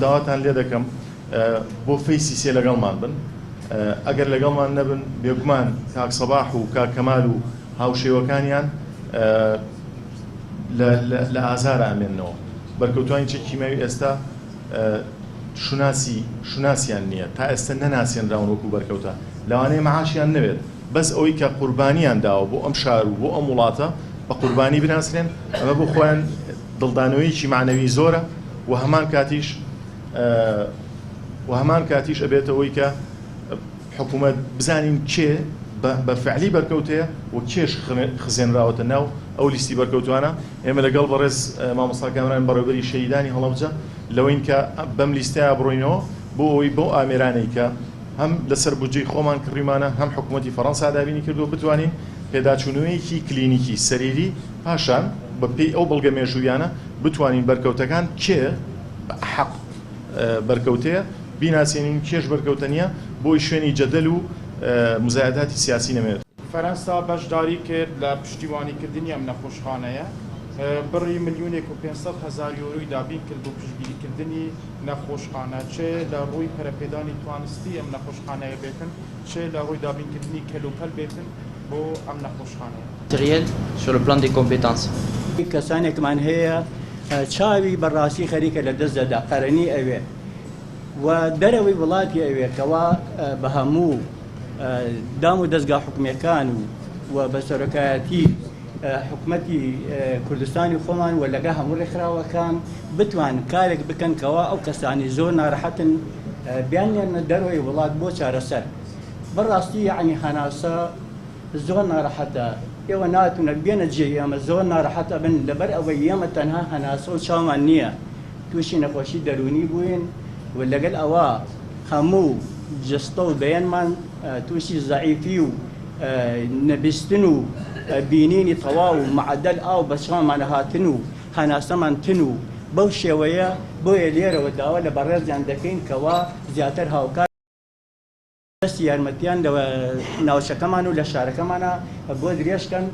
داواتان لێ دەکەم بۆ فەیسی سێ لەگەڵمان بن. ئەگەر لەگەڵمان نەبن بێگومان کاک سەباح و کاک کەمال و هاوشێوەکانیان لە ئازارا ئەمێننەوە. بەرکەوتوانی چەکی کیمیاوی ئێستا شوناسی شوناسیان نییە، تا ئێستا نەناسێنراون وەکو بەرکەوتە. لەوانەیە مەعاشیان نەوێت، بەس ئەوەی کە قوربانیان داوە بۆ ئەم شار و بۆ ئەم وڵاتە بە قوربانی بناسرێن، ئەمە بۆ خۆیان دڵدانەوەیەکی مەعنەوی زۆرە و هەمان کاتیش و هەمان کاتیش ئەبێتە ئەوەی کە حکوومەت بزانین کێ بە فعلی بەرکەوتەیە و کێش خزێنراوەتە ناو ئەو لیستی بەرکەوتوانە. ئێمە لەگەڵ بەڕێز مامۆستا کامران بەڕێوبەری شەهیدانی هەڵەبجە لەوەین کە بەم لیستەیە بڕۆینەوە بۆ ئەوەی بەو ئامێرانەی کە هەم لەسەر بودجەی خۆمان کڕیمانە هەم حکوومەتی فەڕەنسا دابینی کردووە بتوانین پێداچوونەوەیەکی کلینیکی سەریری پاشان بە پێی ئەو بەڵگە مێژوویانە بتوانین بەرکەوتەکان کێ بە حەق بەرکەوتەیە بیناسێنین کێش بەرکەوتە نییە بۆی شوێنی جەدەل و مزایەداتی سیاسی نەمێنێت. فەرەنسا بەشداری کرد لە پشتیوانیکردنی ئەم نەخۆشخانەیە، بڕی ملیۆنێک و 500 هەزار یۆرۆی دابین کرد بۆ پشتگیریکردنی نەخۆشخانە، چ لە ڕووی پەرەپێدانی توانستی ئەم نەخۆشخانەیە بێتن، چ لە ڕووی دابینکردنی کەلوپەل بێتن بۆ ئەم نەخۆشخانەیە. Matériel sur le plan des compétences. کەسانێکمان هەیە چاوی بەڕاستی خەریکە لە دەست دەدا، قەرەنی ئەوێ و دەرەوەی وڵاتی ئەوێ، کەوا بە هەموو دام و دەستگا حکومیەکان و و بە سەرۆکایەتی حکومەتی کوردستانی خۆمان و لەگە هەموو ڕێکخراوەکان بتوان کارێک بکەن کەوا ئەو کەسانی زۆر ناڕەحەتن بیاننێرنە دەرەوەی وڵات بۆ چارەسەر. بەڕاستی یعنی هەناسە زۆر ناڕەحەتە، ئێوە ناتونە بێنە جێی ئێمە زۆر ناڕەحەت ئەبن، لەبەر ئەوەی ئێمە تەنها هەناسە و چاومان نییە، تووشی نەخۆشی دەروونی بووین و لەگەل ئەوە هەموو جستە و بەیەنمان تووشی زەعیفی و نەبیستن و بینینی تەواو و مەعەدەل ئاو بە چاومان هاتن و هەناسەمان تن و بەو شێوەیە. بۆیە لێرەوە داوا لە بەڕێزیان دەکەین کەوا زیاتر هاوکار دەستی یارمەتیان لە ناوچەکەمان و لە شارەکەمانە بۆ درێژکەن.